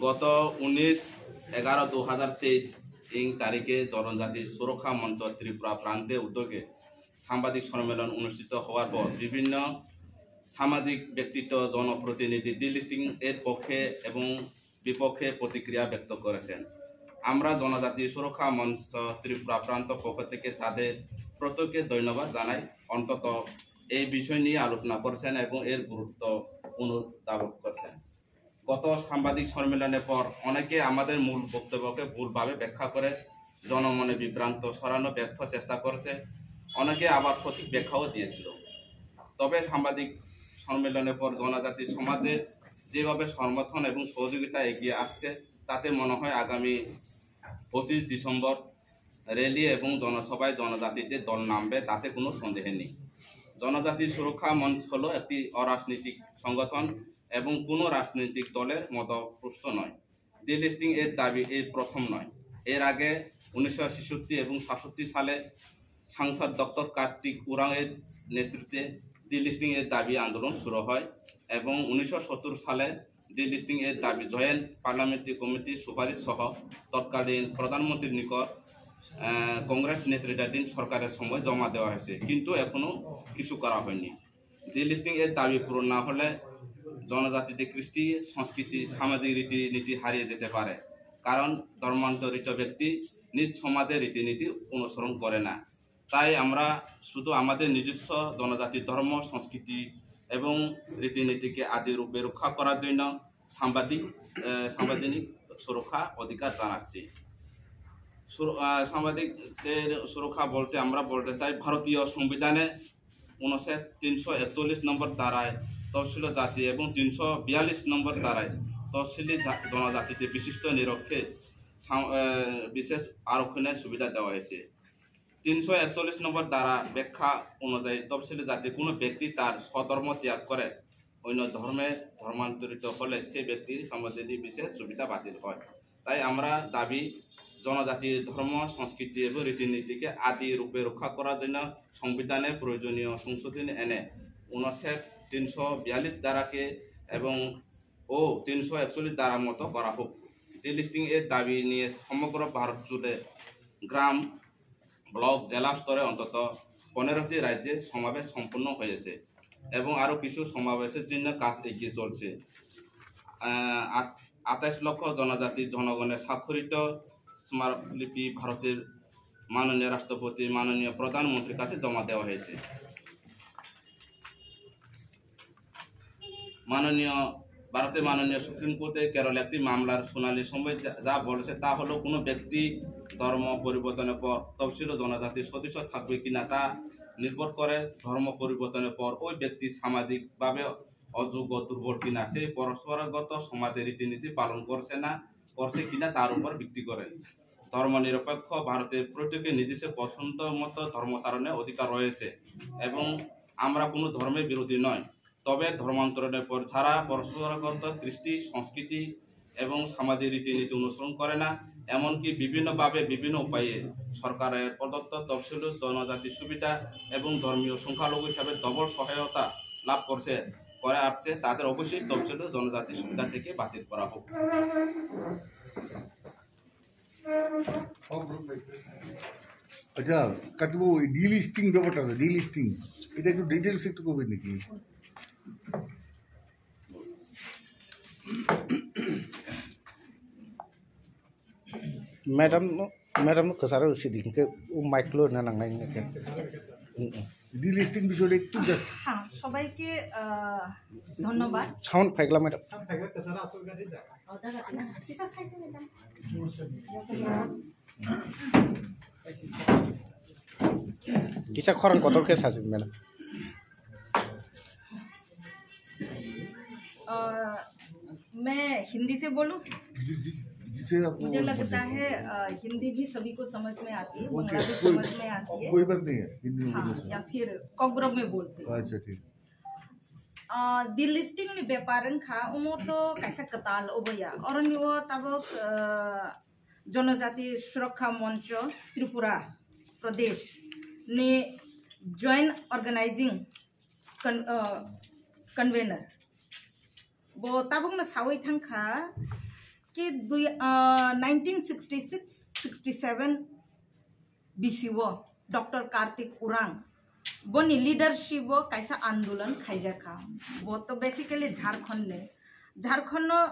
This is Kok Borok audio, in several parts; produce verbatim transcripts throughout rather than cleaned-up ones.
গত উনিশ এগারো দু হাজার তেইশ ইং তারিখে জনজাতি সুরক্ষা মঞ্চ ত্রিপুরা প্রান্তে উদ্যোগে সাংবাদিক সম্মেলন অনুষ্ঠিত হওয়ার পর বিভিন্ন সামাজিক ব্যক্তিত্ব, জনপ্রতিনিধি ডিলিস্টিং এর পক্ষে এবং বিপক্ষে প্রতিক্রিয়া ব্যক্ত করেছেন। আমরা জনজাতি সুরক্ষা মঞ্চ ত্রিপুরা প্রান্ত পক্ষ থেকে তাদের প্রত্যেককে ধন্যবাদ জানাই। অন্তত এই বিষয় নিয়ে আলোচনা করছেন এবং এর গুরুত্ব পুনরুদ্ধাবন করছেন। গত সাংবাদিক সম্মেলনের পর অনেকে আমাদের মূল বক্তব্যকে ভুলভাবে ব্যাখ্যা করে জনমনে বিভ্রান্ত সরানো ব্যর্থ চেষ্টা করছে, অনেকে আবার সঠিক ব্যাখ্যাও দিয়েছিল। তবে সাংবাদিক সম্মেলনের পর জনজাতি সমাজে যেভাবে সমর্থন এবং সহযোগিতা এগিয়ে আসছে, তাতে মনে হয় আগামী পঁচিশ ডিসেম্বর র‍্যালি এবং জনসভায় জনজাতিদের দল নামবে, তাতে কোনো সন্দেহ নেই। জনজাতি সুরক্ষা মঞ্চ হলো একটি অরাজনৈতিক সংগঠন এবং কোনো রাজনৈতিক দলের মদতপুষ্ট নয়। ডিলিস্টিং এর দাবি এই প্রথম নয়। এর আগে উনিশশো ছেষট্টি এবং সাতষট্টি সালে সাংসদ ডক্টর কার্তিক উরাং এর নেতৃত্বে ডিলিস্টিং এর দাবি আন্দোলন শুরু হয় এবং উনিশশো সত্তর সালে ডিলিস্টিং এর দাবি জয়েন্ট পার্লামেন্টারি কমিটির সুপারিশ সহ তৎকালীন প্রধানমন্ত্রীর নিকট, আহ, কংগ্রেস নেতৃত্বাধীন সরকারের সময় জমা দেওয়া হয়েছে, কিন্তু এখনো কিছু করা হয়নি। ডিলিস্টিং এর দাবি পূরণ না হলে জনজাতিতে কৃষ্টি, সংস্কৃতি, সামাজিক রীতিনীতি হারিয়ে যেতে পারে, কারণ ধর্মান্তরিত ব্যক্তি নিজ সমাজের রীতিনীতি অনুসরণ করে না। তাই আমরা শুধু আমাদের নিজস্ব জনজাতির ধর্ম, সংস্কৃতি এবং রীতিনীতিকে আদি রূপে রক্ষা করার জন্য সাংবাদিক, আহ, সাংবিধানিক সুরক্ষা অধিকার জানাচ্ছি। সুর-, আহ, সাংবাদিকদের সুরক্ষা বলতে আমরা বলতে চাই, ভারতীয় সংবিধানে অনুচ্ছেদ তিনশো একচল্লিশ নম্বর ধারায় তফসিলি জাতি এবং তিনশো বিয়াল্লিশ নম্বর ধারায় তফসিলি জা-, জনজাতিতে বিশিষ্ট নিরক্ষে সাং-, আহ, বিশেষ আরক্ষণের সুবিধা দেওয়া হয়েছে। তিনশো একচল্লিশ নম্বর ধারা ব্যাখ্যা অনুযায়ী তফসিলি জাতির কোনো ব্যক্তি তার স্বধর্ম ত্যাগ করে অন্য ধর্মে ধর্মান্তরিত হলে সে ব্যক্তির সাংবিধানিক বিশেষ সুবিধা বাতিল হয়। তাই আমরা দাবি, জনজাতির ধর্ম, সংস্কৃতি এবং রীতিনীতিকে আদি রূপে রক্ষা করার জন্য সংবিধানে প্রয়োজনীয় সংশোধনী এনে অনুচ্ছেদ তিনশো বিয়াল্লিশ ধারাকে এবং ও তিনশো একচল্লিশ ধারা মতো করা হোক। ডিলিস্টিং এর দাবি নিয়ে সমগ্র ভারত জুড়ে গ্রাম, ব্লক, জেলা স্তরে অন্তত পনেরোটি রাজ্যে সমাবেশ সম্পন্ন হয়েছে এবং আরও কিছু সমাবেশের জন্য কাজ এগিয়ে চলছে। আহ, আট-, আঠাশ লক্ষ জনজাতি জনগণের স্বাক্ষরিত স্মারকলিপি ভারতের মাননীয় রাষ্ট্রপতি, মাননীয় প্রধানমন্ত্রীর কাছে জমা দেওয়া হয়েছে। মাননীয়, ভারতের মাননীয় সুপ্রিম কোর্টে কেরল একটি মামলার শুনানির সময় যা, যা বলেছে তা হলো কোনো ব্যক্তি ধর্ম পরিবর্তনের পর তফসিল ও জনজাতির সদস্য থাকবে কিনা তা নির্ভর করে ধর্ম পরিবর্তনের পর ওই ব্যক্তি সামাজিকভাবে অযোগ্য, দুর্বল কিনা, সেই পরম্পরাগত সমাজের রীতিনীতি পালন করছে না, করছে কিনা তার উপর ভিত্তি করে। ধর্মনিরপেক্ষ ভারতের প্রত্যেকের নিজস্ব পছন্দ মতো ধর্মাচরণের অধিকার রয়েছে এবং আমরা কোনো ধর্মের বিরোধী নয়। তবে ধর্মান্তরণের পর ছাড়া পরম্পরাগত কৃষ্টি, সংস্কৃতি এবং সামাজিক রীতিনীতি অনুসরণ করে না, এমনকি বিভিন্নভাবে বিভিন্ন উপায়ে সরকারের প্রদত্ত তফসিলি জনজাতি সুবিধা এবং ধর্মীয় সংখ্যালঘু হিসাবে ডবল সহায়তা লাভ করছে, করে আসছে, তাদের অবশ্যই তফসিলি জনজাতি সুবিধা থেকে বাতিল করা হোক। আচ্ছা, কাটিবো, ওই ডিলিস্টিং ব্যাপারটা আছে, ডিলিস্টিং, এটা একটু ডিটেলস একটু করবেন নাকি? Madam, madam, kasaro sidi ke, o mic lo na nangnai ne ke. Delisting বিষয়টা একটু জাস্ট। হ্যাঁ, সবাইকে, আহ, ধন্যবাদ। সাউন্ড ফাইকলা madam. Kisa khorang kotor khe sasi, madam. अ, मैं हिंदी से बोलूं? जि-, जि-, जिसे आपको मुझे लगता है, अ, हिंदी भी सभी को समझ में आती है, ओके, बंगला भी कोई, समझ में आती है। कोई बात नहीं है, हिंदी में हाँ, बोलो। या फिर कॉकबरक में बोलते हैं। अच्छा, ठीक। अ, delisting ni bepar wngkha, omo to kaisa kwtal obo ya. Oroni o tabuk, अ, जनजाति सुरक्षा मञ्च त्रिपुरा प्रदेश ni joint organizing con-, uh, convener. Bo tabukno sawi thangkha, Ki dui, ah, nineteen sixty six sixty seven bisi o Doctor Kartik Urang boni leadership o kaisa andolon khaijakha. Bo to basically Jharkhand ni. Jharkhand no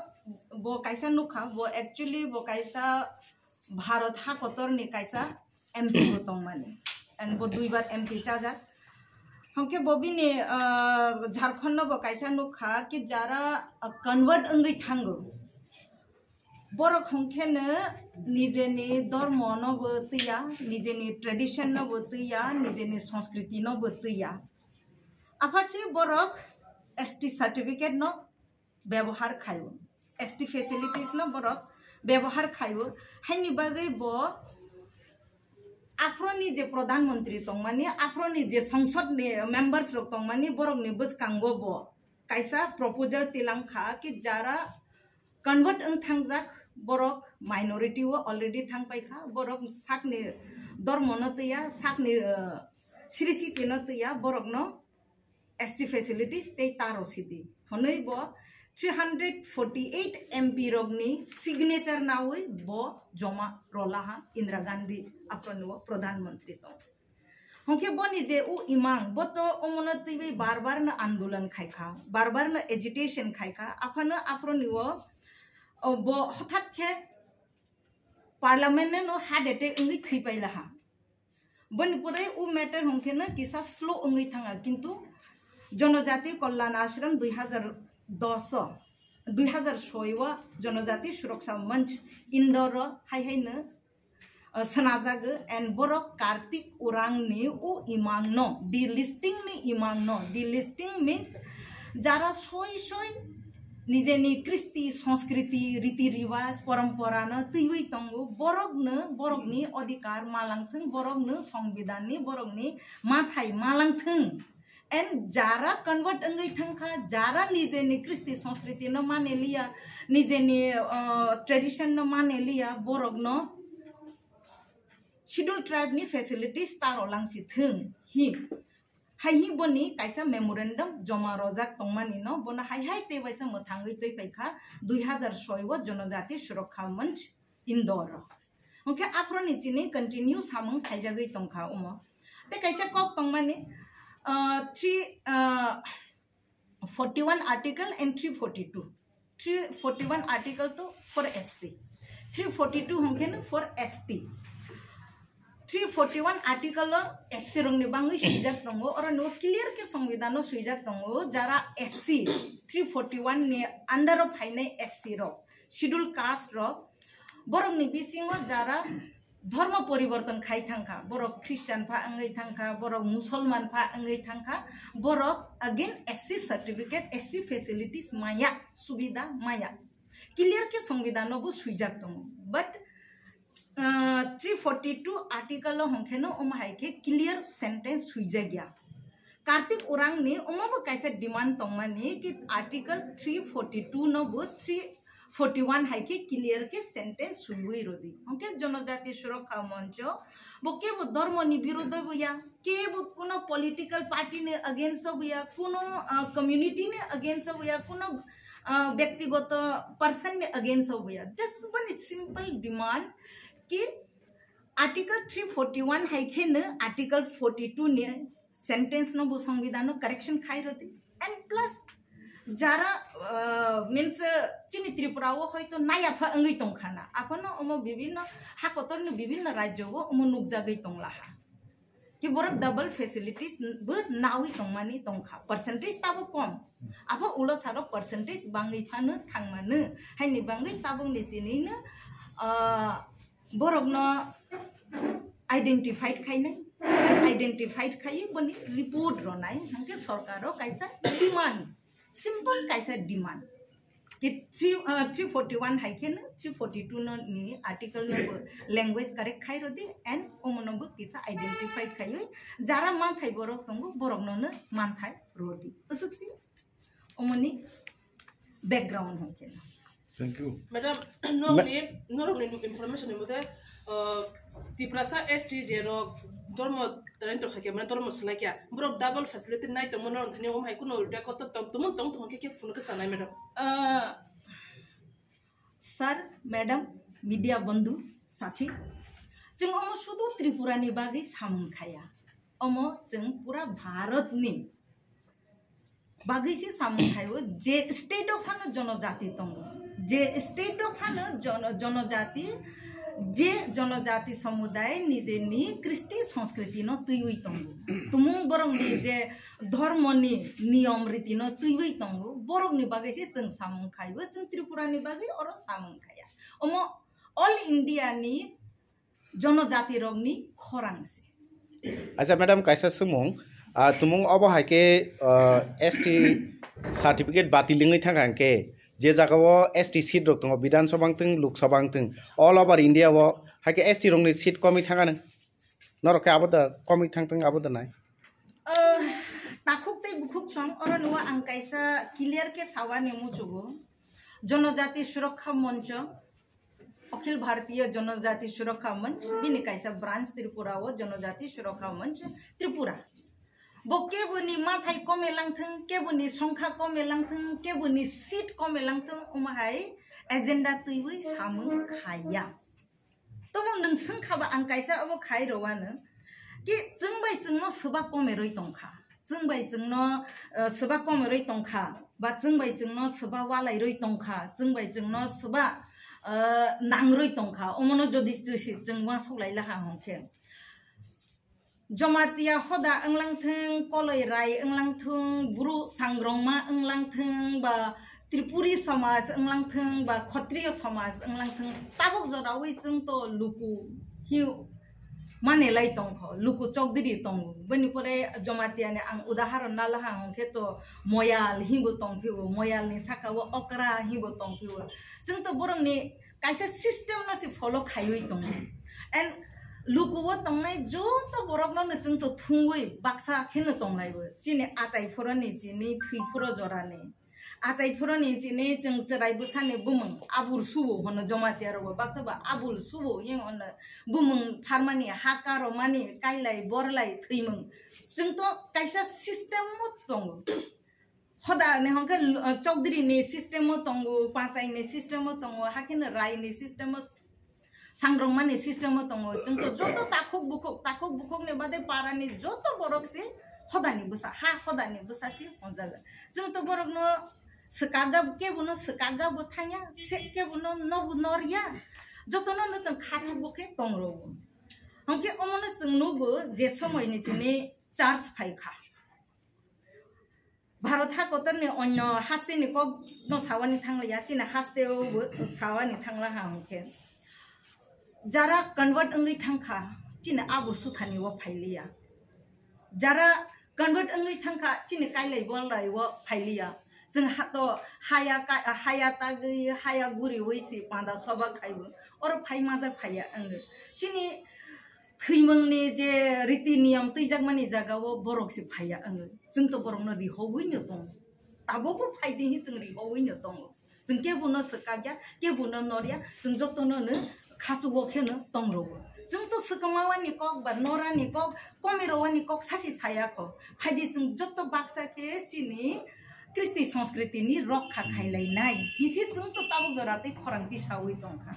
bo kaisa nukha, bo actually bo kaisa Bharat ha kotor ni kaisa M P bo tongmani. And bo duibar M P chajak. Hwnkhe bo bini, ah, Jharkhand no bo kaisa nukha ki jara, ah, convert wngwi thango. Borok hwnkhe no nijeni dormo no bo twiya, nijeni tradition no bo twiya, nijeni sanskriti no bo twiya. Aphasi borok S T certificate no bebohar khaio, S T facilities no borok bebohar khaio, haini bagwi bo aphro ni je Pradhan Mantri tongmani, aphro ni je Sangsad ni members rok tongmani, borok ni bwskango bo kaisa proposal tilang kha ki jara convert wng thangjak borok minority o already thang paikha, borok sakni dormo no twiya, sakni, uh, sri siti no twiya, borok no S T facilities tei taro sidi hwnwi bo three hundred forty eight M P rokni signature nawi bo joma rolaha Indira Gandhi aphro ni o Pradhan Mantri tong. Hwnkhe boni je u imang, bo to omono twiwi bar bar no andolon khaikha, bar bar no agitation khaikha, aphano aphro ni o, o bo hothat khe parliament no heart attack wngwi thwi pailaha. Boni pore u matter hwnkhe no kisa slow wngwi thanga, kintu Jonojati Kalyan Ashram dui hazar dos o, dui hazar soi o Jonojati Suraksha Manch Indore o hai hai no, uh, sanajago, and borok Kartik Urang ni u imang no, delisting ni imang no, delisting means jara soi soi nijeni kristi, sanskriti, riti riwaj, parampara no twiwi tongo, borok no, borok ni odhikar malang thung, borok no songbidan ni, borok ni mathai malang thung. And jara convert wngwi thangkha, jara nijeni kristi sanskriti no mane liya, nijeni, uh, tradition no mane liya, borok no Scheduled Tribe ni facilities taro langsi thung hi. Hai hi boni kaisa memorandum joma rojak tongmani no, bono hai hai tei waisa mwthangwi twi paikha dui hazar soi o Jonojati Suraksha Manch Indore o. Hwnkhe aphro ni chini continue samung khaijagwi tongkha omo. Tei kaisa kok tongmani, ah, three, ah, forty one article and three forty two. Three forty one article to for S C. Three forty two hwnkhe no for S T. Three forty one article o S C rokni bangwi swijak tongo, oro no clear khe songbidan o swijak tongo, jara S C three forty one ni under o phainai S C rok, schedule caste rok, borokni bisingo jara dhormo poriborton khai thangkha, borok Christian pha wngwi thangkha, borok Musolman pha wngwi thangkha, borok again S C certificate, S C facilities maya, subida maya. Clear khe songbidan o bo swijak tongo. But, uh, three forty two article o hwnkhe no omo hai khe clear sentence swijak ya. Kartik Urang ni omo bo kaisa demand tongmani ki article three forty two no bo three forty one hai khe clear khe sentence swiwi rodi. Hwnkhe Jonojati Suraksha Mancho bo kebo dhormo ni birodho bo ya, kebo kuno political party ni against o bo ya, kuno, ah, community ni against o bo ya, kuno, ah, byaktigoto person ni against o bo ya. Just boni simple demand ki article three forty one hai khe no article forty two ni sentence no bo songbidan no correction khai rodi. And plus jara, uh, means, uh, chini Tripura o hoito naya pha wngwi tongkha na. Aphano omo bibhinno ha kotor ni bibhinno rajyo o omo nukjagwi tonglaha. Ki borok double facilities bo nawi tongmani tongkha. Percentage tabo kom. Apha ulo saro percentage bangwi phano thangmano. Haini bangwi tabuk ni chini no, uh, borokno identified khainai, identified khaiwi boni report ronai, hwnkhe sorkaro kaisa demand, simple kaisa demand. Ki three, uh, three forty one hai kheno, three forty two no ni article no bo language correct khai rodi, and omono bo kisa identified khaiwi jara manthai borok tongo, borokno no manthai rodi. Usuk si omoni background hwnkhe. Thank you. Madam, norokni, norokni information ni mote, uh, Tiprasa S T je rok dormo rento khaikya, mane dormo swlaikya, borok double facility nai tongmo norok thani om hai kuno record to tong, tumung tong tong khe, khe phunuk khe sanai, madam. Uh, Sir, madam, media bandhu, sathi, chwng omo sudu Tripura ni bagwi samung khaya. Omo chwng pura Bharat ni bagwi se samung khaio, je state o phano jonojati tongo, je state o phano jono-, jonojati, je jonojati somuday nijeni kristi sanskriti no twiwi tongo, tumung borok ni je dhormo ni niyom riti no twiwi tongo, borok ni bagwi se chwng samung khaio, chwng Tripura ni bagwi oro samung khaya. Omo all India ni jonojati rokni khorang se. Acha madam, kaisa swngmung, ah, tumung obo hai khe, ah, S T certificate batil wngwi thangkha hwnkhe, je jaga o S T seat rok tongo, Bidhan Sabha wngthung, Lok Sabha wngthung, all over India o hai khe S T rokni seat komwi thangkha nang? Norok khe abo da komwi thangthung, abo da nai? Ah, takhuk tei bukhuk song, oro no ang kaisa clear khe sawani muchugo. Jonojati Surakkha Moncho, Akhil Bharatiya Janajati Surakkha Manch, bini kaisa branch Tripura o Janajati Surakkha Manch Tripura. Bo keboni mathai kome langthung, keboni songkha kome langthung, keboni seat kome langthung, omo hai agenda twiwi samung khaya. Tomo nwng swngkha ba ang kaisa obo khai rwano ki chwng bai chwngno swba kome rwi tongkha. Chwng bai chwngno, eh, swba kome rwi tongkha, ba chwng bai chwngno swba walai rwi tongkha, chwng bai chwngno swba, eh, nang rwi tongkha. Omono jodi chwsi chwng uansuk lai laha hwnkhe, Jamatia hoda wnglang thung, Koloi Rai wnglang thung, Bru Sangrongma wnglang thung, ba Tripuri somaj wnglang thung, ba Khotriyo somaj wnglang thung, tabuk jorawi chwng to luku hi mane lai tongkho, luku chokdiri tongo. Bini pore Jamatia ni ang udaharon nalaha hwnkhe to Moyal hinbo tongphio, Moyal ni saka o Okra hinbo tongphio. Chwng to borok ni kaisa system no se follow khaiwi tongo. And luku o tongnai joto borok no no chwng to thungwi baksa kheno tonglaibo. Chini achai phoroni, chini thwi phoro jorani. Achai phoroni chini chwng chwrai bwsani bumung abul subo hono Jamatia rogo, baksa ba abul subo hinwi hono, bumung pharmani, ha karomani, kailai borlai thwimung. Chwng to kaisa system o tongo. Hoda ni hwnkhe, uh, chokdiri ni system o tongo, pachai ni system o tongo, hakhe no rai ni system o, sangrongmani system o tongo. Chwng to joto takhuk bukhuk, takhuk bukhuk ni bade para ni joto borok se hoda ni bwsa, ha hoda ni bwsa se honjago. Chwng to borok no swkakga, kebo no swkakga bo thangya, se kebo no nobo norya. Joto no no chwng khachuk bo khe tong rwo. Hwnkhe omo no chwng nugo je somoi ni chini charge phai kha. Bharat hakotor ni onyo haste ni kok no sawani thangliya, chini haste o bo sawani thangla ha hwnkhe. Jara convert wngwi thangkha, chini abo suthani o phailiya. Jara convert wngwi thangkha, chini kailai bolai o phailiya. Chwng hato haya ka-, haya tagwi, haya guriwi si panda soba khaibo. Oro phai majak phaiya wngwi. Chini thwimungni je riti niyam twijakmani jagao borok se phaiya wngwi. Chwng to borokno rihogwi no tongo. Tabukbo phai di hi chwng rihogwi no tongo. Chwng kebo no swkakya, kebo no norya, chwng jotono no khachugo khe no tong rwo. Chwng to swkangma wani kok ba norani kok, komi rwani kok sasi saya kho. Phai di chwng joto baksa khe chini kristi sanskriti ni rokha khailainai. Hisi chwng to tabuk jora tei khorang tisawi tongkha.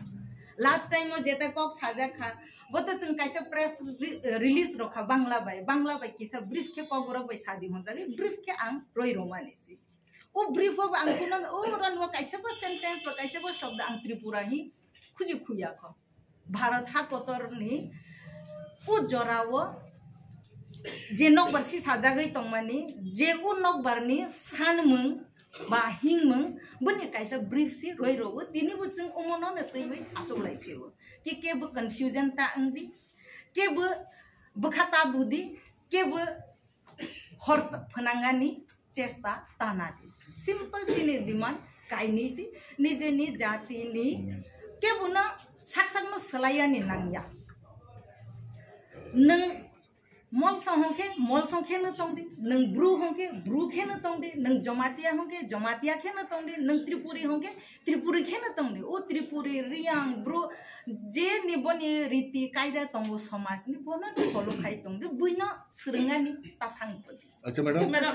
Last time o jeta kok sajak kha, bo to chwng kaisa press re-, release rokha Bangla bai, Bangla bai kisa brief khe kokborok bai sadi honjagwi, brief khe ang roi romani si. O brief o ang kuno, o ron o kaisa bo sentence ba kaisa bo shobdo ang Tripura hi khuji khuya kho. Bharat hakotor ni o jora o je nokbar si sajagwi tongmani, je o nokbar ni sanmung ba hingmung, bini kaisa brief si roi rogo, tini bo chwng omono no twiwi achuk lai phio. Ki kebo confusion ta wngdi, kebo bwkha ta dudi, kebo hor phnangani chesta tana di. Simple chini demand kainwi si, nijeni jatini kebono sak sakno swlaiyani nangya. Nwng Molsong hwnkhe Molsong kheno tongdi, nwng Bru hwnkhe Bru kheno tongdi, nwng Jamatia hwnkhe Jamatia kheno tongdi, nwng Tripuri hwnkhe Tripuri kheno tongdi. O Tripuri, Riyang, Bru, je ni boni riti kaida tongo somaj ni, bono follow khai tongdi, buino swrwngani ta thang podi. Acha, madam. Madam,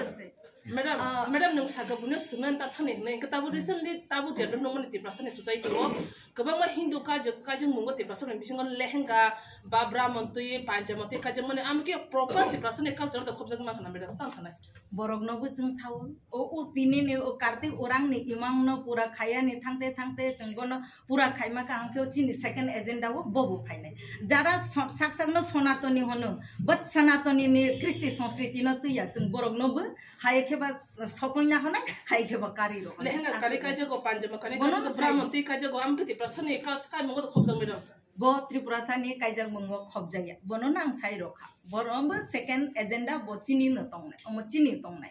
madam, Ah. Madam, nwng saka buino swngna ta thani hwnwi, hwnkhe tabuk recently tabuk jephru nongmani Tiprasani society o kwbangma Hindu kajak, kajak mungo Tiprasani bisingo lehenga ba Brahman twi, Panjama twi kajak mani, amkhe proper Tiprasani culture da khobjak ma khana, madam, tang sanai. Borokno bo chwng sao, o, o tini ni o Kartik orang ni imang no pura khaya ni thangte thangte chwng bono pura khaima ka hwnkhe o chini second agenda o bobo phainai. Jara so-, sak sak no Sonatoni hono, but Sonatoni ni Kristi Sanskriti no twiya chwng borok no bo hai khe ba sokoi na honai, hai khe ba kari ro honai. Lehenga kari kajago, Panjama kari bono kajago, sai. Brahman twi kajago, amkhe Tiprasani ka-, kaimungo khobjak, madam. Bo Tripurasani kaijak mungo khobjakya. Bono no ang sai rokha. Boro bo second agenda bo chini no tongnai. Omo chini tongnai.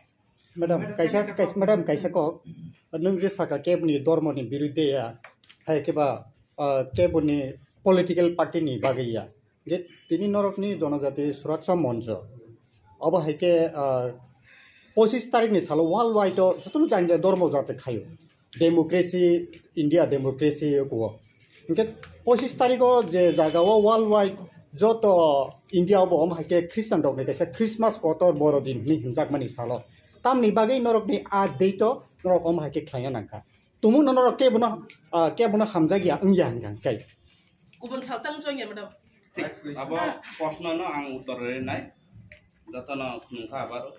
Madam, kaisa, kaisa, madam, kaisa kok. Nwng je saka keboni dormo ni birudde ya, hai khe ba, ah, keboni political party ni bagwi ya. Ge tini norok ni Jonojati Suraksha Moncho. Abo hai khe, ah, pochis tarik ni salo world wide o jotono jani jani dormo jati khaio. Democracy, India democracy kuo. Hingke pochis tariko je jaga o world wide joto India o bo om hai khe Christian rok ni kaisa Christmas kotor boro din hinwi hinjakmani salo. Tamni bagwi norok ni a date o norok om hai khe khlaina nangkha. Tumung no norok kebono, ah, kebono hamjakya wngya hingkha hingkai. Kubun saltang chongya, madam. Thik, abo proshno no ang uttor rinai. Jotono khulumkha abaro.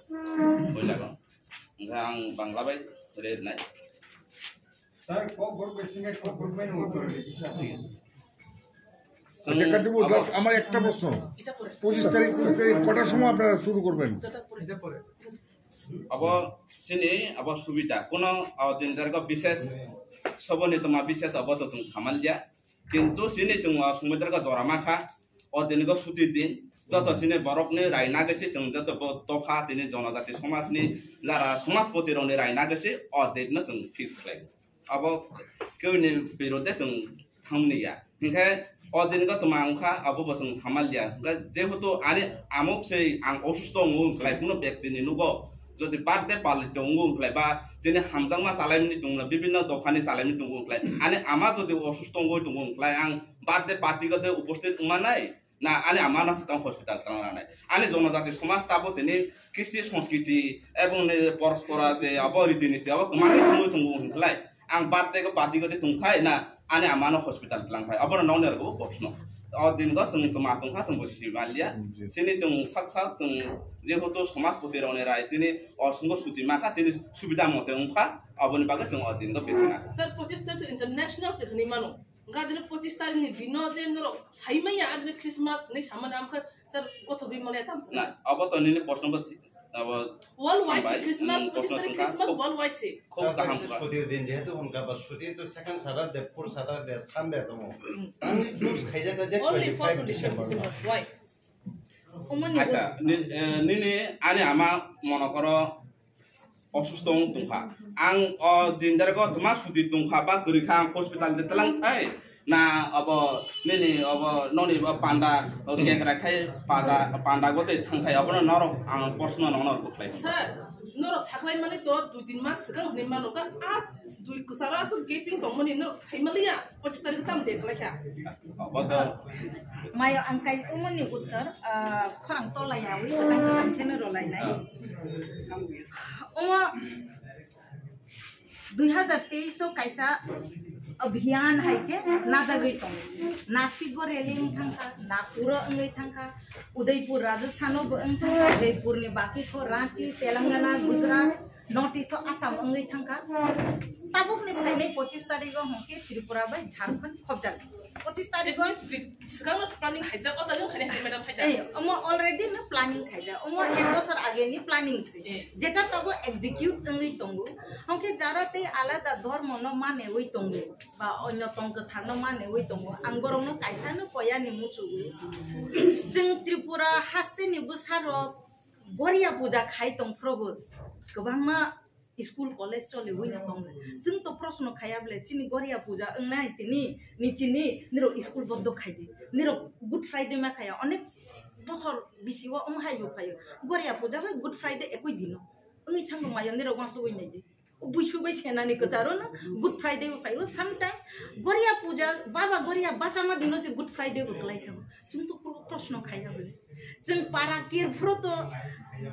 Boilago. Hingkha ang Bangla bai rinai. Sir, ক গ্রুপ বেসিকে ক গ্রুপ মেনে উত্তর দিচ্ছি। আচ্ছা, কান্তিপুর দাস, আমার একটা প্রশ্ন। পঁচিশ তারিখ, পঁচিশ তারিখ কটার সময় আপনারা শুরু করবেন? Abo sini abo subida, kono, o, din tariko bishes soboni toma bishes abo to chwng samalya. Kintu sini chwng o sumui tariko jora makha, o diniko suti din, joto sini borokni rai nagwi se chwng joto bo dopha sini jonojati somajni jara somajpoti rokni rai nagwi se o date no chwng fix khlai. Abo kewni birudde chwng thangmani ya. Hinkhe o din go tuma wngkha, abo bo chwng samalya. Hinkhe jehetu ani amok se ang osusto wngo wngkhlai, kuno bektini nugo jodi birthday palito wngo wngkhlai ba chini hamjakma chalaimani tongno, bibinno dophani chalaimani tongo wngkhlai, ani ama jodi osusto wngwi tongo wngkhlai, ang birthday party go de uposthit wngmanai? Na, ani ama no swkang hospital twlang ranai. Ani jonojati somaj tabo tini Kristi Sanskriti ebong ni porospora je abo riti niti abo kwmagwi thangwi tongo hwnklai. Ang birthday go party go tongthai na ani ama no hospital twlang thai. Abo no nokni rwgo proshno. O din go chwng toma tongkha chwng bo sibalia. Chini chwng sak sak chwng jehetu somajpoti rokni rai chini o sungo suti makha chini subida mote wngkha. Aboni bagwi chwng o din go besina. Sir, pochis tarik international se hwnwi mano. Gadre pochis tarik ni dino je norok saimaya adre Christmas ni samani amkha sir gothok ri mole tam sir. Na, abo to nini proshno bo thi-, abo worldwide se hambai, Christmas, nwng pochis proshno tarik songkha, Christmas khub, worldwide se. Khub kaham kha. Sutir din jehetu unka ba sutir to second Saturday, fourth Saturday, Sunday tongo. Ani choose khaijak na je only for twenty-five December. Why? Acha, ni-, eh, nini ani ama mono koro osusto wng tongkha. Ang o din dare go tma suti tongkha ba kwrwi kha ang hospital de tlang thai. Na abo nini abo noni bo panda o kekra khai pada panda go de thang thai abono norok ang proshno nono kwlai. Sir, norok saklai mani to dui tin mas swkang hwnwi mano ka a dui kwcharo aswk gaping tongmani norok sai maliya pochis tarik tam de kwlai kha. Abo to mayo ang kai umoni uttor, ah, khorang tola yawi kwchang kwchang kheno rolai nai. Omo dui hazar teis o kaisa abhiyan hai khe najagwi tongo. Nasik o rally wng thangkha, Nagpur o wngwi thangkha, Udaipur Rajasthan o bo wng thangkha, Jaipur ni baki kho Ranchi, Telangana, Gujarat, North East o Assam wngwi thangkha. Tabuk ni phainai pochis tarik o hwnkhe Tripura bai Jharkhand khobjak. Pochis tarik o Swkang no planning khaijak, o tarik khainai hai madam khaijak. Ei, omo already no planning khaijak. Omo ek bosor age ni planning se. Eh. Jeta tabo execute wngwi tongo. Hwnkhe jara tei alada dhormo no manewi tongo. Ba onyo tong kwthar no manewi tongo. Ang borok no kaisa no koya ni muchugo. Chwng Tripura haste ni bwsa rok Goria puja khai tong phrobo. Kwbangma school, college choliwi no tongo. Chwng to proshno khaya bole, chini Goria puja wngnai tini, ni chini, nirok school bondo khai di. Nirok Good Friday ma khaya, onek bosor bisi o omo hai bo phaio. Goria puja bai Good Friday ekoi dino. Wngwi thango maya nirok uansugwi nai di. O buisu bai senani kwcharo no Good Friday bo phaio. Sometimes Goria puja, Baba Goria bachama dino se Good Friday bo kwlai thango. Chwng to pro-, proshno khaya bole. Chwng para kir phuru to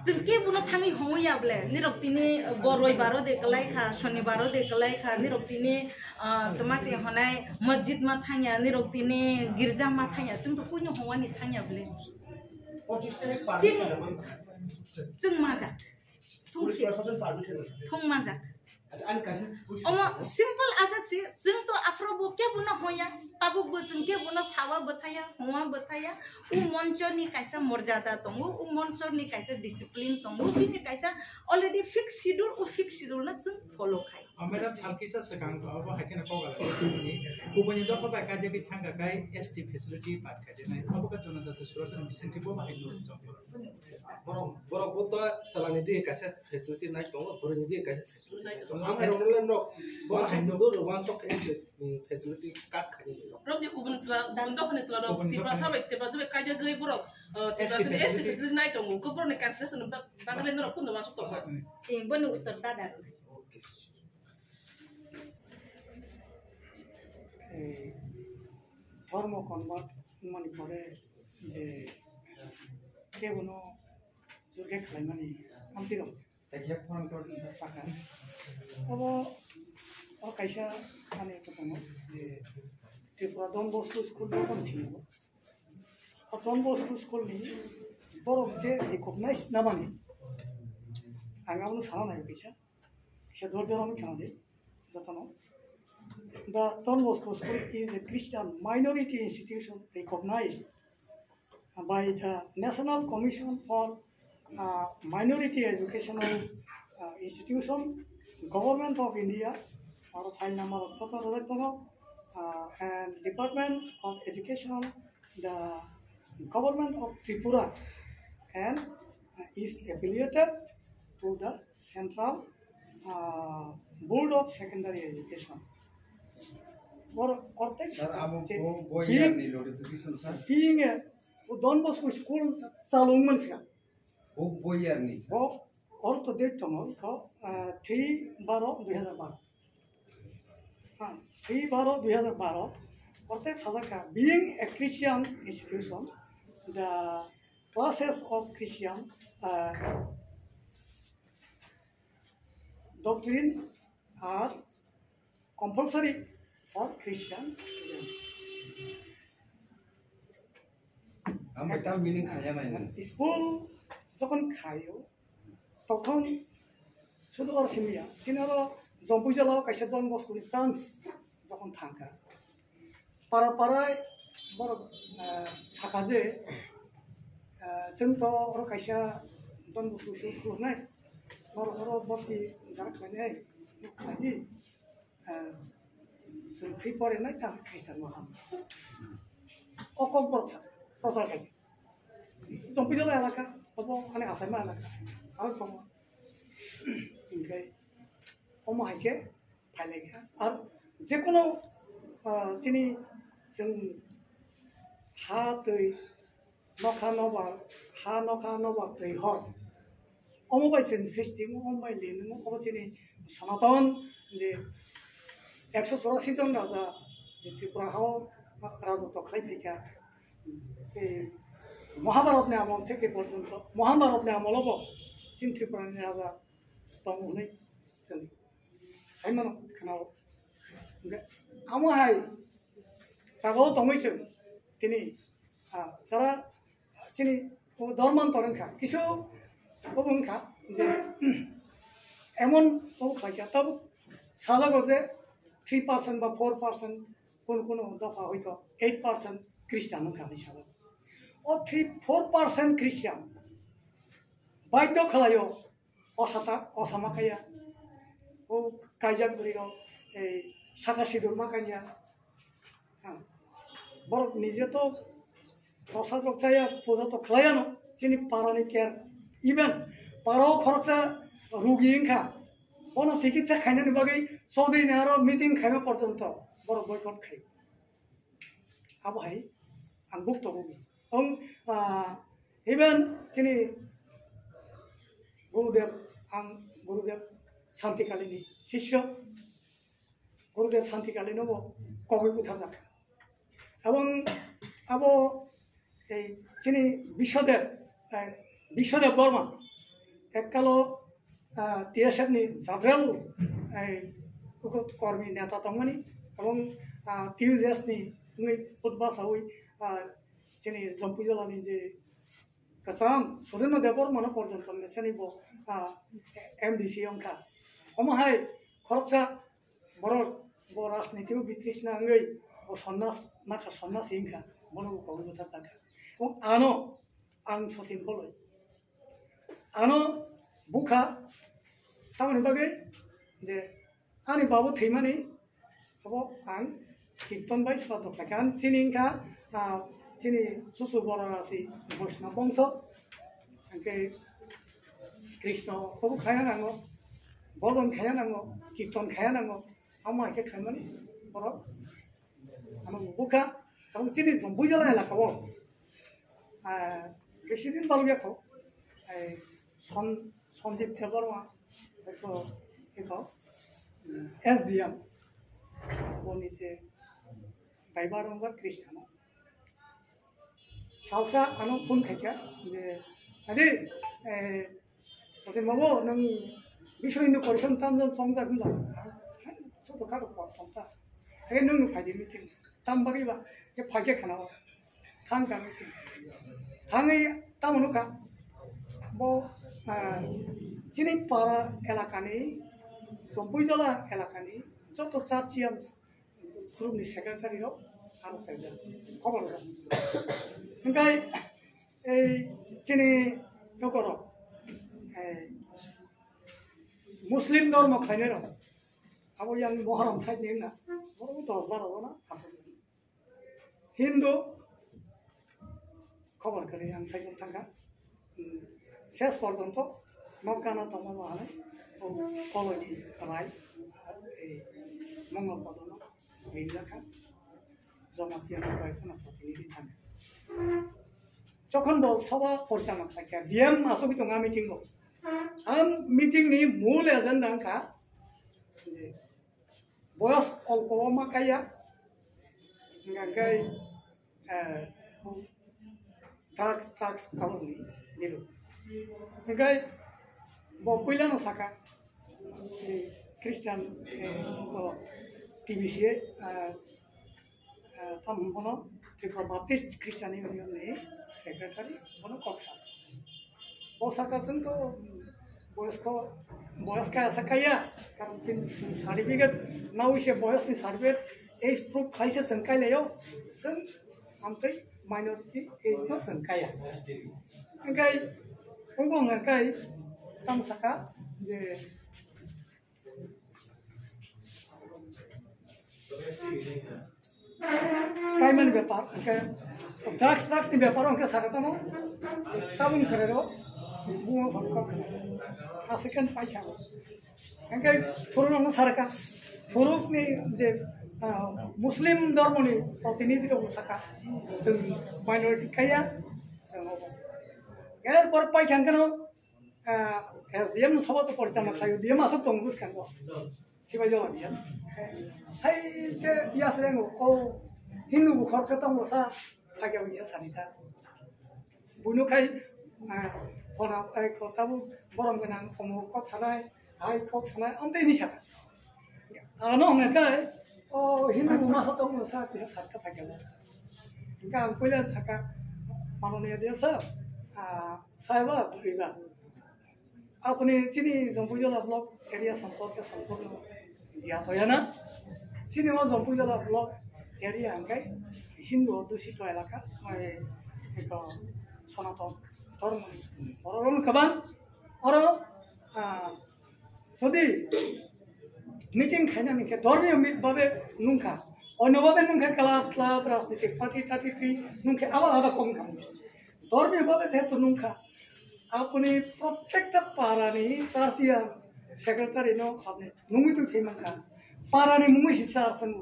chwng kebono thangwi hongwi ya ble. Nirok tini boroi baro de kwlai kha, soni baro de kwlai kha, nirok tini, ah, tma se honai masjid ma thangya, nirok tini girja ma thangya, chwng to kuino hongwani thangya ble. Chini chwng ma ja. Thung si. Thung ma ja. Omo simple aswk si, chwng to aphuru bo kebono hoya, tabuk bo chwng kebono sawa bwthaya, hongwa bwthaya. U moncho ni kaisa morjada tongo, u moncho ni kaisa discipline tongo, bini kaisa already fixed schedule, u fixed schedule no chwng follow khai. Amera salkisa swkang to abo hai kheno kok ala ni kubuni dopha bai kaje bi thangka kai S T facility bat kaje nai. Abo ka jona jata surasana bisingti bo bahai no chong. Borok, borok bo to salani di kaisa facility nai tongo, borok ni di kaisa facility nai tongo. Ang hai rong le nok, one shot do, one shot khe se, mm, facility cut khai ni. Rok di kubun sala, kubun dok ni sala rok, Kubun dok Tiprasa ni. Bai, Tiprasa bai kaja gwi borok, uh, Tiprasa S T S C facility. Facility nai tongo. Ko borok ni cancellation ba, ba le norok kundo masuk tongo. Eh, bono uttor dada. Okay. Eh, dhormo convert mani pore je kebono jurge khlaimani amtwi rok. Saka. Abo, o kaisa ani eko tongo, je Tripura Don Bosco School joto ni simi bo. O Don Bosco School ni borok je recognize namani, ang abono sana nai kaisa, kaisa dorja rok khna di, jotono. The Don Bosco School is a Christian minority institution recognized by the National Commission for, uh, Minority Educational, uh, Institution, Government of India, aro file number of joto rwjak tongo, uh, and Department of Education, the Government of Tripura, and, uh, is affiliated to the Central, uh, Board of Secondary Education. Bor-, ortek Sir, amo je bo, bo being, year ni notification, sir? Being a Don Bosco school chalung man sika. Bo, bo year ni, sir? Bo, or to date tongo, ko, uh, three baro dui hazar baro. Ha, three baro dui hazar baro. Ortek sajaka, being a Christian institution, the classes of Christian, uh, doctrine are compulsory for Christian students. Ang betal meaning khaya nai nang. School jokhon khayo, tokhon sudu or simya, chini oro Jompui jala o kaisa Don Bosco ni branch jokhon thangkha. Para para borok, eh, saka je, eh, chwng to oro kaisa Don Bosco school khuluknai, norok oro bhorti jara khlainai, khlaidi, eh, chwng free pore nai ta Christian no ham. O kok borok sa, prochar khai. Jompui jala elaka, obo ani asaima elaka, aro tongo. Hinkhe omo hai khe phailai kha. Ar jekono, ah, chini chwng ha twi nokha nobar, ha nokha nobar twi hor. Omo bai chwng srishti, omo bai lin, omo chini Sanatan je ekso chorasi jon raja je Tripura hao rajotw khlai phaikha. Ei Mahabharat ni amol theke porjonto, Mahabharat ni amol obo chini Tripura ni raja tong hwnwi chwng sai mano khwnao. Hwnkhe amo hai jagao tongwi chwng tini, ah, jara chini o Dharmantor wngkha, kisu obo wngkha je emon obo khlaikha, tabuk sajago je three percent ba four percent kono kono dopha hoito eight percent Christian wngkha hinwi sajago. O three, four percent Christian baidhyo khlaio. Osata, osama kaya. O kaijak bwrwi rok, ei, saka sidur ma kanya. Ha. Borok nije to prosad rok chaya, puja to khlaiya no. Chini para ni care. Even para o khoroksa rugi wngkha. Bono chikitsa khainani bagwi Chaudhary ni aro meeting khaima porjonto borok boycott khai. Abo hai ang buk tongo. Ong, ah, even chini Gurudev, ang Gurudev Santikali ni sisyo, Gurudev Santikali no bo kogwi butharjak. Abong abo tei chini Biswadev, eh, Biswadev Borma, ekkalo, ah, T S F ni general, eh, uko kormi neta tongmani, ebong, ah, T U J S ni wngwi putba sawi, ah, chini Jampuijala ni je kwcham Sudendra Debbarma no porjonto mesani bo, ah, M D C wngkha. Omo hai khoroksa borok bo rajniti o bitrisna wngwi bo sonnas nakha, sonnas wngkha, bono bo kogwi bwtharkha. Ebong ano ang Sachin Koloi. Ano bukha tamoni bagwi je ani babu thwimani abo ang kirton bai sraddho khlaikha. Ang chini wngkha, ah, chini chuchu borok rasi Vaishnava bongso, hwnkhe Krishna obo khaya nango, bhojon khaya nango, kirton khaya nango, amo hai khe khlaimani borok. Ano bukha, tabuk chini Jampuijala elaka o, ah, besi din balukya kho, eh, Son-, Sanjib Debbarma, ekho, ekho, S D M, boni je driver wngkha Krishna no. Salsa ano phone khaikha je, "Adi, eh, Sachin babu, nwng Biswa Hindu Parishad tamjani chongjak wngkha?" "Hai, joto karo por tongta." "Hai, nwng phaidi meeting." "Tam bagwi ba?" "Je phaikhe khna o." Thang ka meeting. Thangwi tamo nukha. Bo, ah, chini para elakani, Jampuijala elakani, joto churchian group ni secretary rok aro kaijak, khobor rok. Hingkai ei chini nokorok, ei Muslim dormo khlainai rok, abo yang Moharam side ni na, borok dos baro jona aswk. Hindu khobor kwrwi ang saichung thangkha. Hmm, ses porjonto nok gana tongma bo halai o Koloni rai, ei Mongol Kodono ringjak kha. Jamatia no bai kheno protinidhi thangkha. Jokhon bo soba porichalona khlaikha, D M asogwi tongo a meeting o. Ang meeting ni mul agenda wngkha je boyos olpo o ma kaiya, hingkha khe, eh, drug, drugs abo ni niru. Hingkha bo puila no saka, eh, Christian, eh, bo T B C, eh, eh, tamo hwn bono Tripura Baptist Christian Union ni secretary, bono kok sa. O saka chwng to boyos ko, boyos kaya sa kaya, karon chini certificate nawi se boyos ni certificate age proof khai se chwng kai laio, chwng amtwi minority age no chwng kaya. Hingkai, ungko hingkai, tamo saka je kaimani bepar, hingke drugs, drugs ni bepar o hingke saka tamo, tabung serero, bungo phano kok khna, a second paikha. Hingke thuruk no sarka, thuruk ni je, ah, Muslim dormo ni protinidhi rok saka, chwng minority kaya, chwng obo. Er por paikha hingke no, ah, S D M no soba to porichalona khlaio, D M aswk tongo bwskango. Sibai jawab ya. Hai je ya srengo, o Hindu bu khoroksa tongo sa, phagya wngya sani ta. Buino khai, ah, phone, ai, ko tabu borom gwnang, omo kok sanai, hai kok sanai, amtwi ni saka. Ano hwnga khai, o Hindu bu masa tongo sa, kisa satta phagya. Hingke ang puila saka, manoniya D M sir, ah, saiba, buriba. Apni chini Jampuijala block area সম্পর্কে সম্পূর্ণ জ্ঞাত হয় না। Chini o Jampuijala block area hingke Hindu adhusito elaka, mai eko Sanatan dhormo ni borok rok kwbang. Oro, ah, jodi meeting khaina hingke dhormiyo mi-, babe nungkha, onyo babe nungkha, club, club, rajnitik party, thirty three nungkhe alada alada kong kha. Dhormiyo babe jehetu nungkha, apni prottekta parani churchian secretary no apni nungwi twi phai mankha. Parani mungwi si church wng,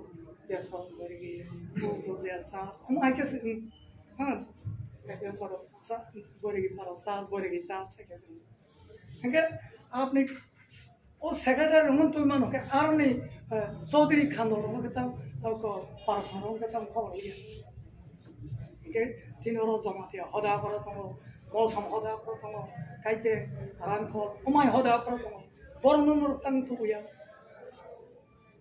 Debsor Boregi, Ukur Debsor, omo hai khe se wng, ha, Debsor sa-, Boregi para church, Boregi church hai khe se wng. Hingke apni o secretary rokno twi mano khe aroni, eh, Chaudhary Khandol rokno khe tang, o ko, para rokno khe tang khobor ya. Ke chini oro Jamatia hoda koro tongo, Molsom hoda koro tongo, kaite Rangkhol, Omai hoda koro tongo. Borokno norok tang tubuya.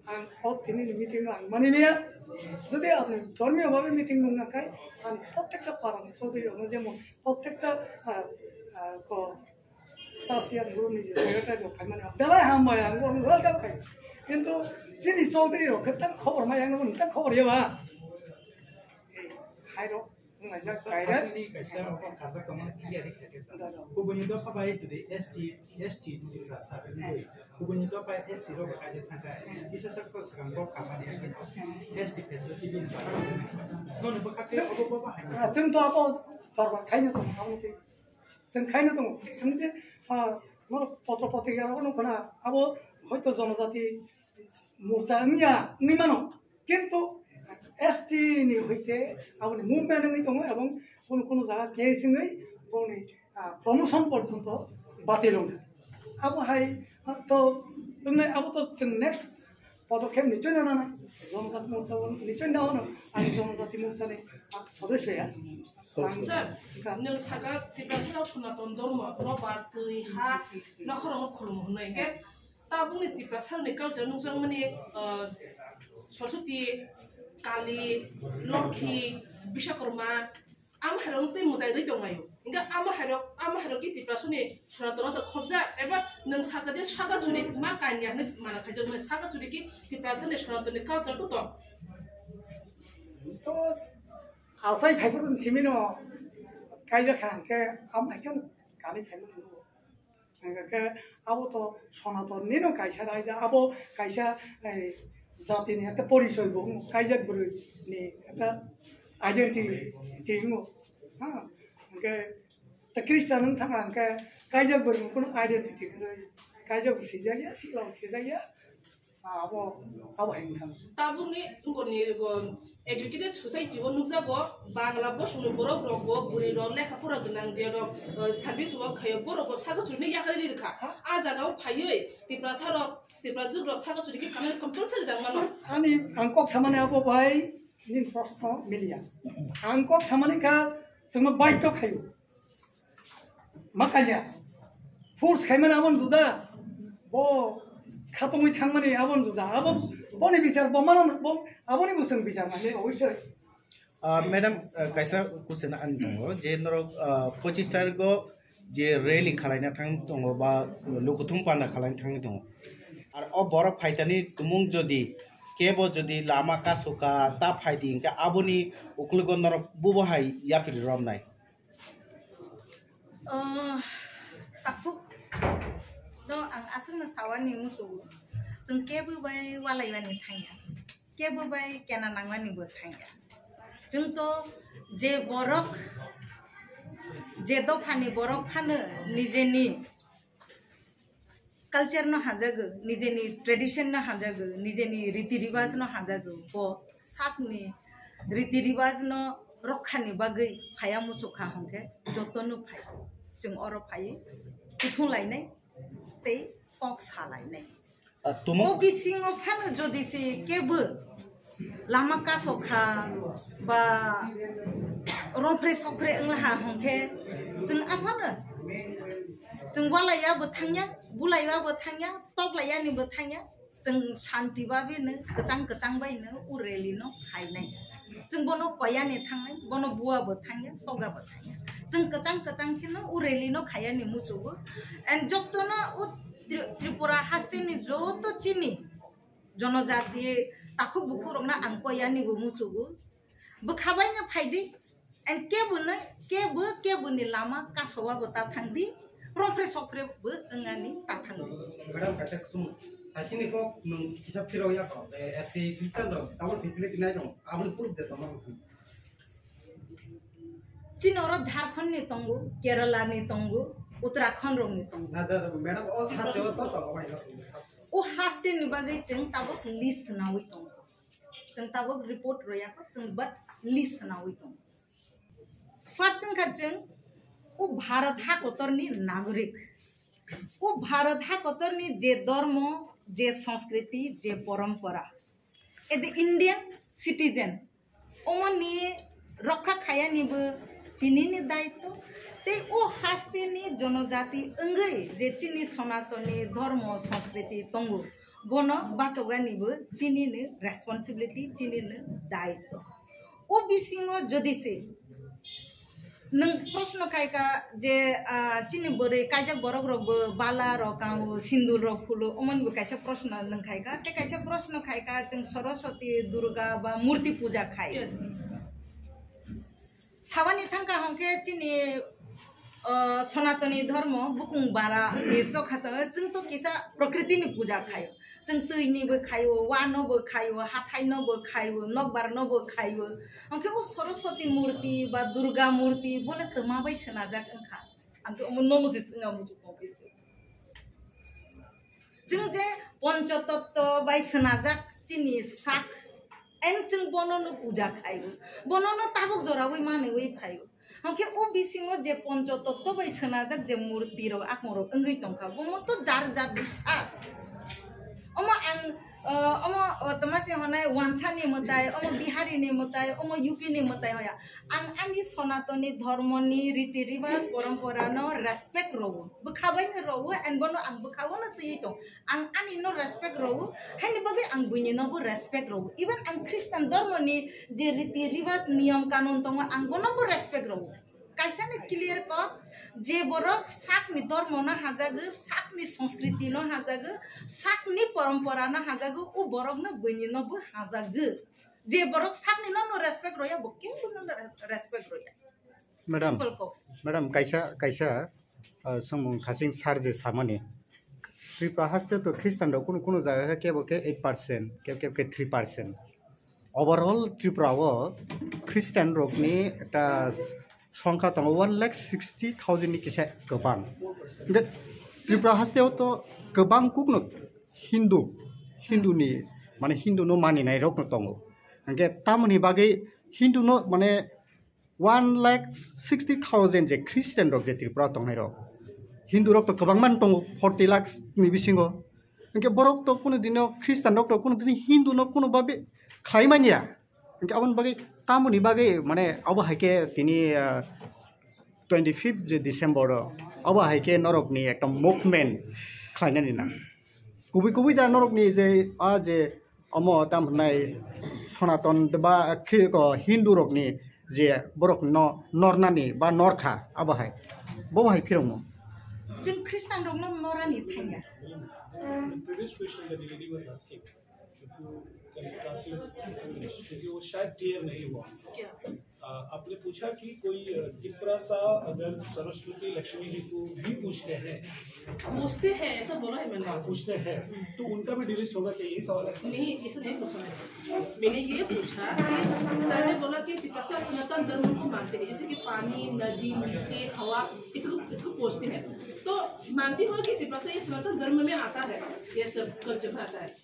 Ang o tini ni meeting ang mani maya. Jodi apni dhormiyo bhabe meeting nung nakai, ang protekta parani sodri ono jemon protekta, ah, ah, ko Sasian guru ni secretary rok phaimani belai hambai, ang bo welcome khai. Kintu chini chaudhary rok khe tang khobor mai, ang bo tang khobor ya ba. Hai rok, ngai jak Sir, kai rok. Asli kaisa rok kajak tongma clear khe khe sa. Da, da. Kubuni dopha bai tudi S T, S T ni rasa. Kubuni dopha S C rok kaje thangka. Isa sa ko sekarang rok kamani S T facility ni ba. Nono bakate obo baba hai. Chwng to abo dorbar khaino tong, abo ni. Chwng khaino tongo. Hwnwi khe, ah, norok potro potrika rogo nukho na, abo hoito jonojati morcha wngya wngwi mano. Kintu S T ni hoite aboni movement wngwi tongo, ebong kunu kunu jaga case wngwi boni, ah, promotion porjonto batil wngkha. Abo hai, ah, to, wngwi abo to chwng next podokkhep nichoi na nanai. Jonojati morcha o nichoi na hwno, ani jonojati morcha ni, ah, sodosya ya. Sir, nwng saka Tiprasa rok Sonaton Dhormo, roba, twi, ha, nokhorok khulum hwnwi khe tabukni Tiprasa ni culture nukjakmani, ah, Saraswati, Kali, Lokhi, Biswakarma, ama hairok twi mwtai rwi tonglaio. Hingkhe ama hairok, ama hairok ki Tiprasa ni Sonaton no khobjak, eba nwng saka je saka churi ma kanya hwnwi mana khaijak, nwng saka churi ki Tiprasa ni Sonaton ni culture to tong. To asai phaiphuru simino kaijak kha hwnkhe, am hai khe kani phaimani nukgo. Hwnkhe abo to Sonaton nino kaisa raida, abo kaisa, eh, jati ni ekta porichoi bo wng, kaijak bwrwi ni ekta identity wng. Ha, hwnkhe ta Christian wng thangkha hwnkhe kaijak bwrwi ni kunu identity kwrwi, kaijak bo sijak ya, sikla bo sijak ya. Abo, abo hai wngkha. Tabukni ngoni go educated society o nukjago, Bangla bosongni borok rok bo, bwrwi rok, lekha pora gwnang je rok, eh, service work khaio, borok bo saka churi ni yakarwi rikha. Ha? A jaga o phaiwi Tiprasa rok, Tiprajwk rok saka churi khe kanani compulsory dang mano. Ani ang kok samani abo bai nini proshno miliya. Ang kok samani kha chwngno baidhyo khaio. Ma kanya. Force khaimani aboni juda. Bo khatungwi thangmani aboni juda. Abo, boni bichar bo mano, bo, aboni bo chwng bichar nangli obosoi. Ah, madam, ah, kaisa question ani tongo je norok, ah, pochis tarikgo je rally khalaina thang tongo ba lukuthum panda khalaina thang tongo. Ar o borok phaitani tumung jodi kebo jodi lama kasoka ta phaidi hwnkhe aboni ukulugo norok bubo hai yapri romnai. Oh, takhuk no ang aswkno sawani muchungo. Chwng kebo bai walaimani thangya, kebo bai kena nangmani bo thangya. Chwng to je borok, je dophani borok phano nijeni culture no hamjago, nijeni tradition no hamjago, nijeni riti ribaj no hamjago, bo sakni riti ribaj no rokha ni bagwi phaya muchukha hwnkhe joto no phai. Chwng oro phai kuthung lainai tei kok sa lainai. Ah, tumung O bisingo phano jodi se kebo lama kaso kha ba rompre sokpre wngla ha hwnkhe chwng aphano chwng walaiya bo thangya, bulaiya bo thangya, toklaiya ni bo thangya, chwng shanti babe no kwchang kwchang bai no u rally no khainai. Chwng bono koyani thangnai, bono bua bo thangya, toga bo thangya. Chwng kwchang kwchang khe no u rally no khayani muchugo. And jotono u Tri-, Tripura haste ni joto chini jonojati takhuk bukhuk rokno ang koyani bo muchugo. Bwkha bai no phaidi, and kebo no, kebo, kebo ni lama kasowa bo ta thangdi, rompre sokpre bo wngani ta thangdi. Madam, kaisa kusum, hasini kok nwng hisab phirok ya kho, eh, S T Christian rok, tabuk facility nai rok, aboni proof de tongma rok. Chini oro Jharkhand ni tongo, Kerala ni tongo, Uttarakhand rok ni tongo. Na, da, madam, o haste o to tongo bai no. O haste ni bagwi chwng tabuk list nawi tongo. Chwng tabuk report royakho, chwng but list nawi tongo. First wngkha chwng o Bharat hakotor ni nagorik. O Bharat hakotor ni je dhormo, je sanskriti, je porompora. As a Indian citizen, omoni rokha khayani bo chini ni daitto. Tei o haste ni jonojati wngwi je chini Sonatoni dhormo sanskriti tongo, bono bachogani bo chini ni responsibility, chini ni daitto. O bisingo jodi se nwng proshno khaika je, ah, chini bwrwi kaijak borok rok bo bala rok kango, sindul rok phulo, omoni bo kaisa proshno nwng khaika. Tei kaisa proshno khaika, chwng Saraswati, Durga ba murti puja khai. Yes. Sabani thangka hwnkhe chini, ah, Sonatoni dhormo bukung bara ni chokha tongo, chwng to kisa prokriti ni puja khai. Chwng twi ni bo khaio, wa no bo khaio, hathai no bo khaio, nokbar no bo khaio. Hwnkhe o Saraswati murti ba Durga murti bole twma bai swnajak wngkha. Ang khe omo nono se swnga muchung tong khe se. Chwng je Panchatattva bai swnajak chini sak, en chwng bono no puja khaio, bono no tabuk joraui manwi phaio. Hwnkhe o bisingo je Panchatattva bai swnajak je murti rok, akung rok wngwi tongkha, bomo to jar jar biswas. Omo ang, eh, omo, oh, toma se honai Wansani mwtai, omo Bihari ni mwtai, omo U P ni mwtai hoya. Ang ani Sonatoni dhormo ni riti riwas, porompora no respect rwo. Bwkha bai no rwo, and bono ang bwkha o no twiwi tong. Ang ani no respect rwo, haini bagwi ang buini no bo respect rwo. Even ang Christian dhormo ni je riti riwas, niyom kanun tongo, ang bono bo respect rwo. Kaisa ni clear kok, je borok sakni dhormo no hajago, sakni sanskriti no hajago, sakni porompora no hajago, o borok no buini no bo hajago. Je borok sakni no no respect roya, bo kebo no respect roya. Madam, simple kok. Madam, kaisa, kaisa, ah, songmung khasing sar je samani. Tripura haste to Christian rok kunu kunu jaga khe kebo khe eight percent, kebo kebo khe three percent. Overall Tripura o Christian rokni ekta songkha tongo one lakh sixty thousand ni kisa kwbang. Hwnkhe Tripura haste o to kwbang kukno Hindu, Hindu ni, mane Hindu no maninai rokno tongo. Hwnkhe tamoni bagwi Hindu no, mane, one lakh sixty thousand je Christian rok je Tripura tongnai rok, Hindu rok to kwbangma tongo, forty lakhs ni bisingo. Hwnkhe borok to kunu dino Christian rok to kunu dini Hindu no kunu babe khlai manya. Hwnkhe aboni bagwi tamoni bagwi, mane, abo hai khe tini, ah, twenty fifth je December o, abo hai khe norok ni ekta movement khlainani nang. Kubui kubui da norok ni je, a je omo tam hwnai Sonaton ba khri-, ko Hindu rokni je borok no nornani ba norkha abo hai, bo hai phirongmo. Chwng Christian rokno norani thangya. The previous question that the lady was asking, if you can translate in English, क्योंकि वो शायद clear नहीं हुआ। क्या? अ, आपने पूछा कि कोई, अ, तिपरासा अगर सरस्वती लक्ष्मी जी को भी पूजते हैं। पूछते हैं, ऐसा बोला है मैंने। हाँ, पूछते हैं। हम्म। तो उनका भी delist होगा क्या, यही सवाल है? नहीं, ऐसा नहीं पूछा मैंने। मैंने ये पूछा कि सर ने बोला कि तिपरासा सनातन धर्म को मानते हैं, जैसे कि पानी, नदी, मिट्टी, हवा, इसको, इसको पूजते हैं। तो मानती हो कि तिपरासा ये सनातन धर्म में आता है, ये सब कल्चर में आता है?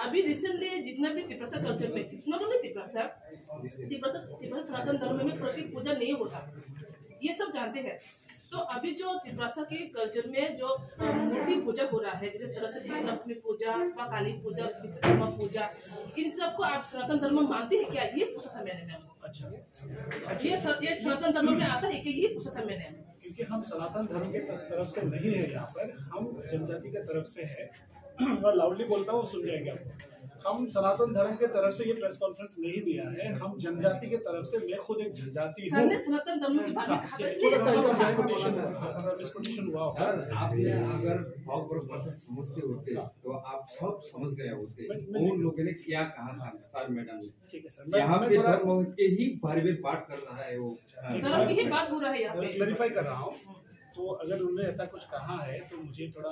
अभी recently जितना भी तिपरासा कल्चर में, not only तिपरासा, तिपरासा, तिपरासा सनातन धर्म में प्रतीक पूजा नहीं होता, ये सब जानते हैं। तो अभी जो तिपरासा के कल्चर में जो, अ, मूर्ति पूजा हो रहा है, जैसे सरस्वती, लक्ष्मी पूजा, व काली पूजा, विश्वकर्मा पूजा, इन सबको आप सनातन धर्म मानते हैं क्या? ये पूछा था मैंने मैम को। अच्छा। ये स-, ये सनातन धर्म में आता है क्या? ये पूछा था मैंने। क्योंकि हम सनातन धर्म के तरफ से नहीं है यहाँ पर, हम जनजाति के तरफ से है। मैं loudly बोलता हूँ, सुन जाएंगे आपको। हम सनातन धर्म के तरफ से ये प्रेस कॉन्फ्रेंस नहीं दिया है, हम जनजाति के तरफ से, मैं खुद एक जनजाति सर हूँ। ने सनातन धर्म के बारे में हाँ, कहा था, ये इसलिए थोड़ा सा सवाल उठा। Misquotation, हाँ, थोड़ा misquotation हुआ होगा। सर, आपने अगर भाव प्रवश भाषा समझते होते, तो आप सब समझ गए होते। मैं, मैं और लोगों ने क्या कहा था, सर, मैडम ने? ठीक है सर, मैं, यहाँ मैं पे थोड़ा धर्म के ही बारे में बात कर रहा है वो। अच्छा, ठीक है, धर्म की ही मैं, बात हो रहा है यहाँ मैं पे। क्लैरिफाई कर रहा हूँ। तो अगर उन्होंने ऐसा कुछ कहा है तो मुझे थोड़ा,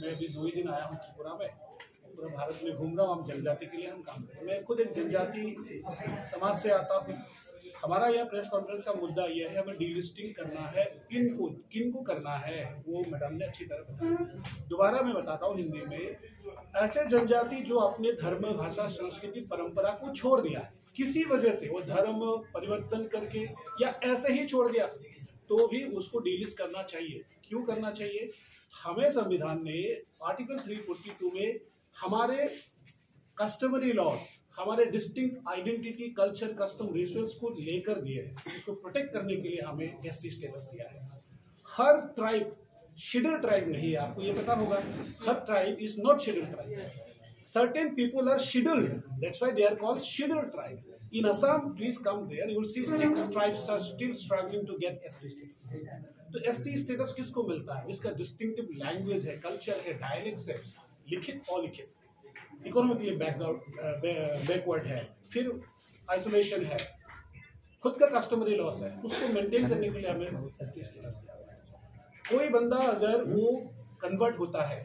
मैं अभी दो ही दिन आया हूँ त्रिपुरा में, पूरा भारत में घूम रहा हूँ, हम जनजाति के लिए हम काम करते हैं। मैं खुद एक जनजाति समाज से आता हूँ। हमारा यह प्रेस कॉन्फ्रेंस का मुद्दा यह है, हमें डीलिस्टिंग करना है। किन को, किन को करना है, वो मैडम ने अच्छी तरह बताया। दोबारा मैं बताता हूँ हिंदी में, ऐसे जनजाति जो अपने धर्म, भाषा, संस्कृति, परंपरा को छोड़ दिया है किसी वजह से, वो धर्म परिवर्तन करके या ऐसे ही छोड़ दिया, तो भी उसको डीलिस्ट करना चाहिए। क्यों करना चाहिए? हमें संविधान ने आर्टिकल थ्री फोर्टी टू में हमारे कस्टमरी लॉज, हमारे distinct identity, culture, custom, rituals को लेकर दिए हैं, उसको प्रोटेक्ट करने के लिए हमें एसटी स्टेटस दिया है। हर ट्राइब शेड्यूल ट्राइब नहीं है, आपको ये पता होगा। हर tribe is not scheduled tribe. Certain people are scheduled, that's why they are called scheduled tribe. In Assam, please come there, you will see six tribes are still struggling to get ST status. तो ST status किसको मिलता है? जिसका distinctive language है, कल्चर है, डायलेक्ट्स है, लिखित अलिखित, इकोनॉमिकली बैकआउट, बैकवर्ड है, फिर आइसोलेशन है, खुद का कस्टमरी लॉस है, उसको मेंटेन करने के लिए हमें एसटी स्टेटस दिया हुआ है। कोई बंदा अगर वो कन्वर्ट होता है,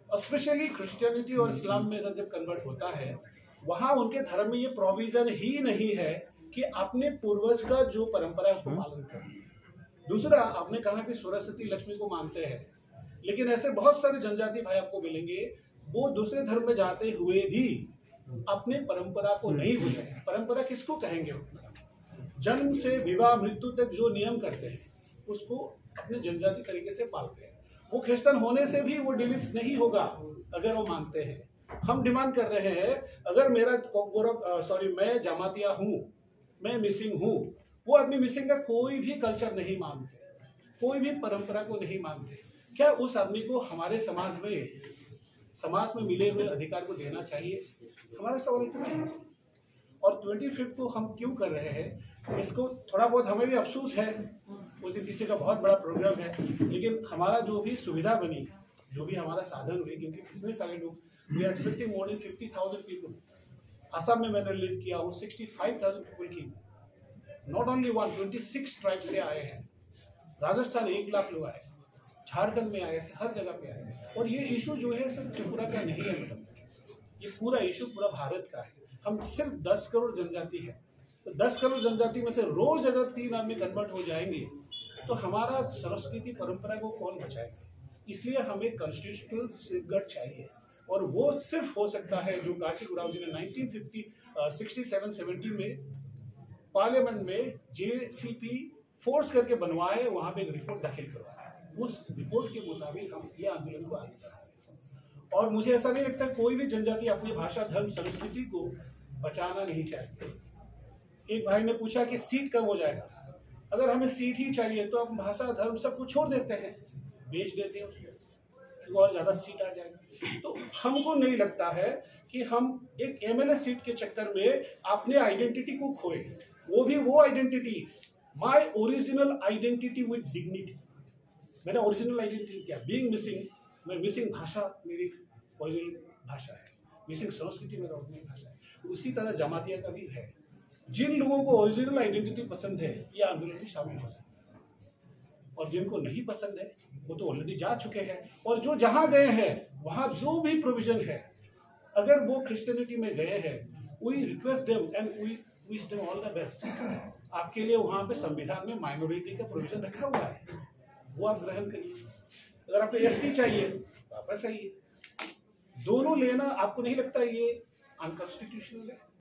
स्पेशली क्रिश्चियनिटी और इस्लाम में अगर जब कन्वर्ट होता है, वहां उनके धर्म में ये प्रोविजन ही नहीं है कि अपने पूर्वज का जो परंपरा है उसको पालन करें। दूसरा, आपने कहा कि सरस्वती लक्ष्मी को मानते हैं, लेकिन ऐसे बहुत सारे जनजाति भाई आपको मिलेंगे, वो दूसरे धर्म में जाते हुए भी अपने परंपरा को नहीं भूले हैं। परंपरा किसको कहेंगे? जन्म से विवाह मृत्यु तक जो नियम करते हैं, उसको अपने जनजाति तरीके से पालते हैं। वो क्रिश्चियन होने से भी वो डिलीस नहीं होगा अगर वो मानते हैं। हम डिमांड कर रहे हैं, अगर मेरा कोकबोरक, सॉरी, मैं जमातिया हूँ, मैं मिसिंग हूँ, वो आदमी मिसिंग का कोई भी कल्चर नहीं मानते, कोई भी परंपरा को नहीं मानते, क्या उस आदमी को हमारे समाज में, समाज में मिले हुए अधिकार को देना चाहिए? हमारा सवाल इतना है। और ट्वेंटी फिफ्थ को हम क्यों कर रहे हैं, इसको थोड़ा बहुत हमें भी अफसोस है, उस दिन किसी का बहुत बड़ा प्रोग्राम है, लेकिन हमारा जो भी सुविधा बनी, जो भी हमारा साधन हुए, क्योंकि कितने सारे लोग, we are expecting more than fifty thousand people। Assam में मैंने लीड किया, वो सिक्सटी फाइव थाउजेंड पीपल की, not only one, twenty six tribe से आए हैं। राजस्थान एक लाख लोग आए, झारखंड में आए, ऐसे हर जगह पे आए। और ये इशू जो है सिर्फ त्रिपुरा का नहीं है, मैडम, ये पूरा इशू पूरा भारत का है। हम सिर्फ दस करोड़ जनजाति है, तो दस करोड़ जनजाति में से रोज अगर तीन आदमी कन्वर्ट हो जाएंगे, तो हमारा संस्कृति परंपरा को कौन बचाएगा? इसलिए हमें कॉन्स्टिट्यूशनल सेफगार्ड चाहिए, और वो सिर्फ हो सकता है जो कार्तिक उरांव जी ने nineteen fifty, sixty seven seventy में पार्लियामेंट में जेसीपी फोर्स करके बनवाए, वहां पे एक रिपोर्ट दाखिल करवाए। उस रिपोर्ट के मुताबिक हम ये आंदोलन को आगे बढ़ा रहे हैं। और मुझे ऐसा नहीं लगता कोई भी जनजाति अपनी भाषा, धर्म, संस्कृति को बचाना नहीं चाहते। एक भाई ने पूछा कि सीट कब हो जाएगा। अगर हमें सीट ही चाहिए तो हम भाषा, धर्म, सब कुछ छोड़ देते हैं, बेच देते हैं उसको, क्योंकि और ज्यादा सीट आ जाएगा। तो हमको नहीं लगता है कि हम एक एमएलए सीट के चक्कर में अपने आइडेंटिटी को खोए, वो भी वो identity, my original identity with dignity। मैंने ओरिजिनल आइडेंटिटी क्या, बीइंग मिसिंग, मैं मिसिंग भाषा मेरी ओरिजिनल भाषा है, मिसिंग संस्कृति मेरा ओरिजिनल भाषा है। उसी तरह जमातिया का भी है। जिन लोगों को ओरिजिनल आइडेंटिटी पसंद है, ये आंदोलन में शामिल हो सकते हैं, और जिनको नहीं पसंद है, वो तो ऑलरेडी जा चुके हैं। और जो जहां गए हैं, वहां जो भी प्रोविजन है, अगर वो क्रिश्चियनिटी में गए हैं, we request them and we wish them all the best। आपके लिए वहां पे संविधान में माइनॉरिटी का प्रोविजन रखा हुआ है, वो आप ग्रहण करिए। अगर आपको एसटी चाहिए, वापस आइए। दोनों लेना आपको नहीं लगता ये अनकॉन्स्टिट्यूशनल है?